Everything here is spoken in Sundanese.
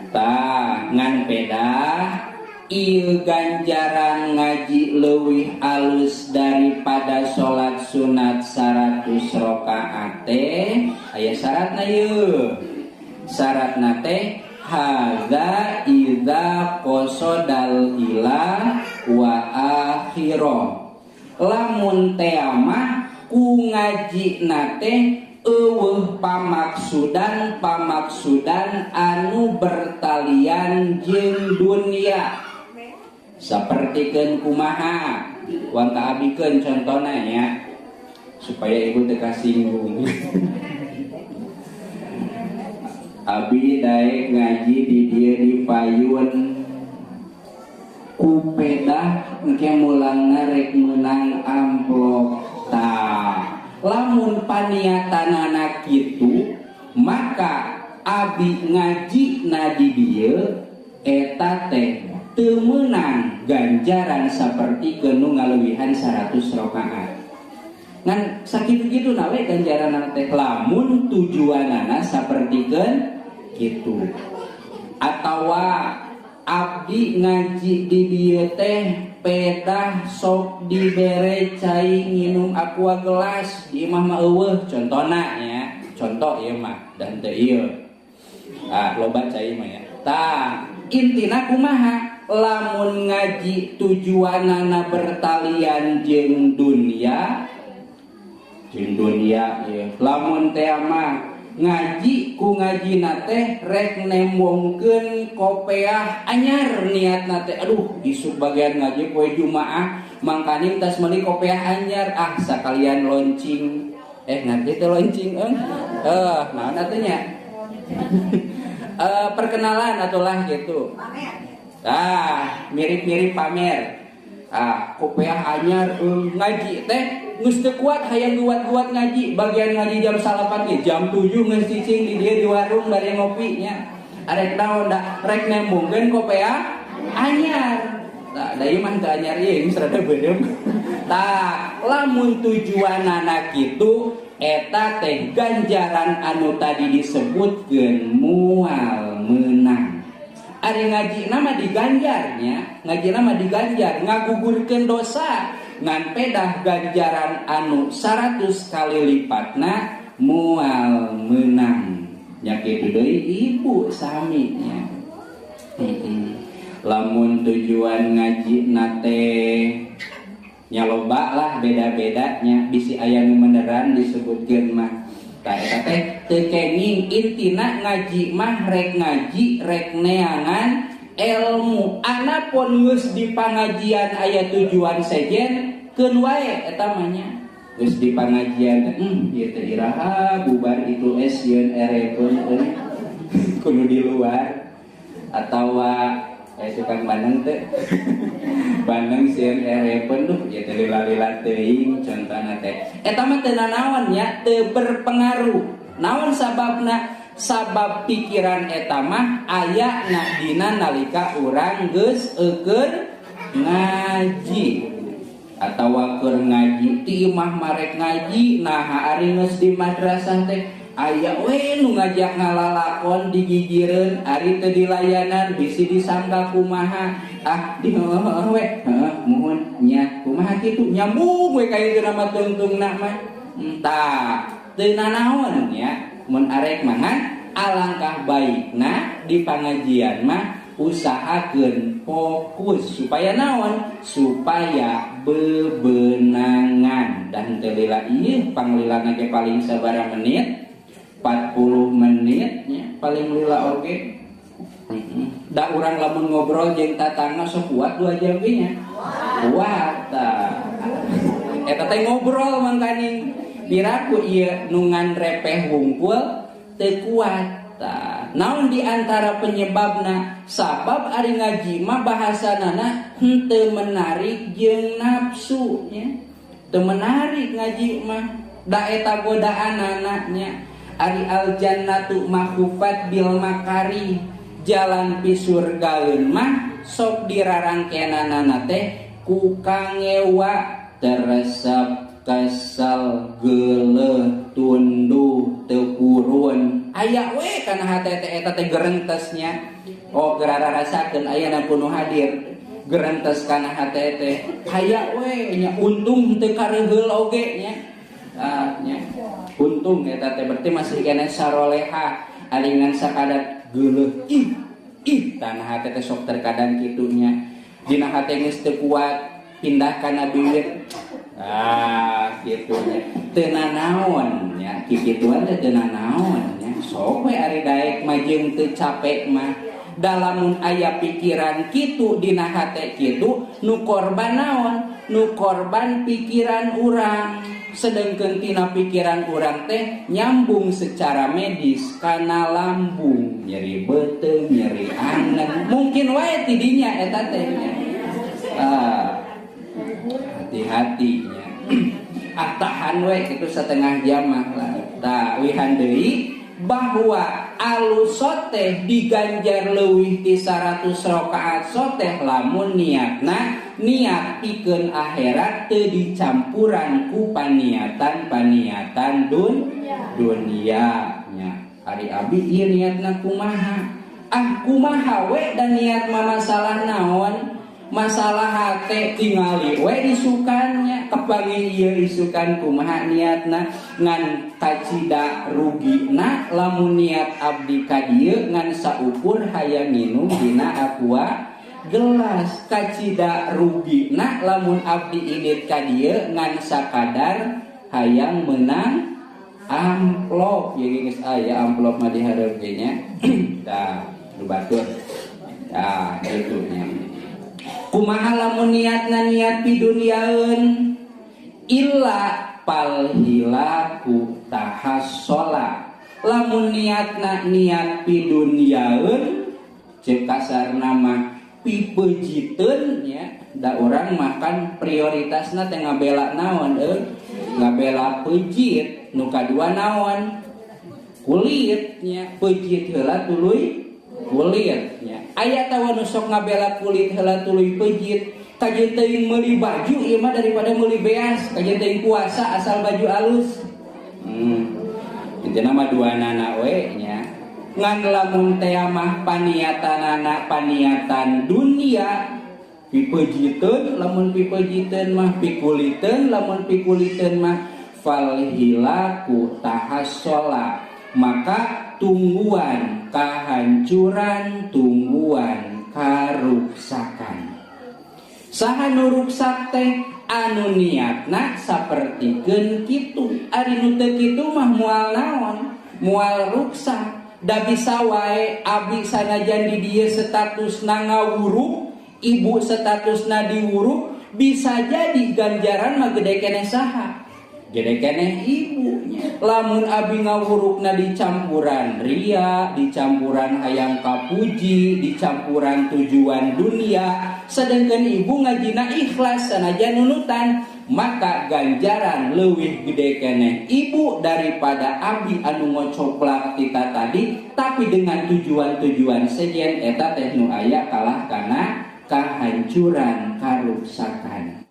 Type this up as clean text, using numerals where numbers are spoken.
Tah ngan pedah ieu ganjaran ngaji leuwih alus daripada salat sunat 100 rakaat teh aya syaratna ieu. Syaratna teh hadza idza qasodal ila wa akhirah. Lamun teh mah ku ngajina teh eueuh pamaksudan anu bertalian jeung dunia. Sapertikeun kumaha? Wang kaabikeun contona nya supaya ibu teu kasinggung. Abi daek ngaji di dieu di payun ku pedah engke mulangna rek meunang amplop. Tah lamun paniatanana kitu maka abi ngaji na di dieu eta teh teu meunang ganjaran saperti nu ngaluwihan 100 rakaat. Ngan sakitu-kitu na we ganjaranna teh lamun tujuanana sapertikeun kitu. Atawa abdi ngaji di dieu teh pedah sok dibere cai nginum aqua gelas di imah mah eueuh contona nya, contoh ieu mah dan teu ieu. Ah loba cai mah ya. Tah intina kumaha lamun ngaji tujuanana bertalian jeung dunia, jeung dunia ieu. Lamun teh mah ngaji ku ngajina teh rek nembongkeun kopeah anyar niatna teh aduh isuk bagian ngaji poe Jumaah mangkaning tas meuli kopeah anyar ah sakalian launching ngerti teh launching eung naon atuh nya perkenalan atulah gitu ah mirip-mirip pamer ah kopeah anyar ngaji teh geus teu kuat hayang guat-guat ngaji bagian ngaji jam 9 ge jam 7 geus cicing di dieu di warung bari ngopi nya arek naon da rek nembongkeun kopeah anyar tah da ieu mah teu anyar ieu geus rada beureum tah lamun tujuanana kitu eta teh ganjaran anu tadi disebutkeun moal meunang. Ari ngaji nama diganjarnya, ngaji nama diganjar ngagugurkeun dosa ngan pedah ganjaran anu 100 kali lipatna moal meunang. Nya kitu deui ibu sami nya. Lamun tujuan ngaji na teh nya loba lah beda-bedanya bisi aya nu meneran disebutkeun mah. Tah eta teh teu kenging intina ngaji mah rek ngaji rek neangan ilmu anapun geus di pangajian aya tujuan sejen keun wae eta mah nya geus di pangajian teh ieu teh iraha bubar itu es yeun erepeun euy kudu di luar atawa tukang bandeng teh bandeng sieun erepeun duh ieu teh lila-lila teuing contona teh eta mah teu nanaon nya teu berpengaruh naon sababna sabab pikiran eta mah aya na dina nalika urang geus eukeun ngaji atawa keur ngaji ti imah marek ngaji naha ari geus di madrasah teh aya we nu ngajak ngalalakon digigireun ari teu dilayanan bisi disangka kumaha ah di heueuh we heueuh muhun nya kumaha kitu nyambung we ka ieu mah tungtungna mah tah teu nanaon nya mun arek mah alangkah baikna di pangajian mah usahakeun fokus supaya naon supaya bebenangan dan teu lila ieu panglilana ge paling sabaraha menit 40 menit nya paling lila oge da urang lamun ngobrol jeung tatangga sok kuat 2 jam ge nya kuat tah eta teh ngobrol mangkaning piraku ieu nu nganrepeh wungkul teu kuat tah naon di antara penyebabna sabab ari ngaji mah bahasanana henteu menarik jeung nafsu nya teu menarik ngaji mah da eta godaanana nya ari al jannatu mahufat bil makari jalan pi surgaeun mah sok dirarangkenanana teh ku kangewa teresep kesel geuleuh tunduh teu purun Aya we kana hate teh eta teh gerentesnya. Oh gerara rasakeun aya na nu hadir. Gerentes kana hate teh. Aya we nya untung teu kareuheul oge nya. Ah nya. Untung eta teh berarti masih keneh saroleha alingan sakadar geuleuh ih ih tanah hate teh sok terkadang kitunya. Dina hate geus teu kuat pindah kana bibir. Ah kitu nya. Teu nanaon nya, kikituan teh teu nanaon nya. Sok we ari daek majeng teu capek mah. Dalamun aya pikiran kitu dina hate kitu nu korban naon? Nu korban pikiran urang. Sedengkeun tina pikiran urang teh nyambung secara medis kana lambung, nyeri beuteung, nyeri angen. Mungkin wae ti dinya eta teh nya. Ah, hati-hati nya. Ah tahan we kitu setengah jam mah lah. Tah wihan deui bahwa alus soteh diganjar leuwih ti 100 rakaat soteh lamun niatna niat pikeun akhirat teu dicampuran ku paniatan-paniatan dunia nya. Ari abi ieu niatna kumaha? Ah kumaha we dan niat mah masalah naon? Masalah hate tingali we isukannya kepanggih ieu isukan kumaha niatna ngan kacida rugina lamun niat abdi ka dieu ngan saukur hayang nginum dina aqua gelas kacida rugina lamun abdi indit ka dieu ngan sakadar hayang menang amplop ieu geus aya amplop mah di hareup ge nya. Tah nu batur tah kitu nya. Kumaha lamun niatna niat piduniaeun illa palhilaku tahassola lamun niatna niat piduniaeun ceuk kasarna mah pipejiteun nya da urang makan prioritasna teh ngabela naon euy ngabela pejit nu kadua naon kulit nya pejit heula tuluy kulit nya. Aya tawa nu sok ngabela kulit heula tuluy pejit kajeun teuing meuli baju ieu mah daripada meuli beas kajeun teuing puasa asal baju alus. Intina mah duanana we nya. Ngan lamun teh mah paniatanana paniatan dunia pipejiteun lamun pipejiteun mah pikuliteun lamun pikuliteun mah falhilaku tahassola maka tungguan kehancuran tungguan karuksakan. Saha nu ruksak teh anu niatna sapertikeun kitu ari nu teu kitu mah moal naon moal ruksak da bisa wae abi sanajan di dieu statusna ngawuruk ibu statusna diwuruk bisa jadi ganjaran mah gede keneh saha gede keneh ibunya. Lamun abi ngawurukna dicampuran ria, dicampuran hayang kapuji, dicampuran tujuan dunia, sedangkan ibu ngajina ikhlas sanajan nunutan, maka ganjaran leuwih gede keneh ibu daripada abi anu ngocoplak kita tadi, tapi dengan tujuan-tujuan sejen eta teh nu aya kalah kana kehancuran, karuksakan.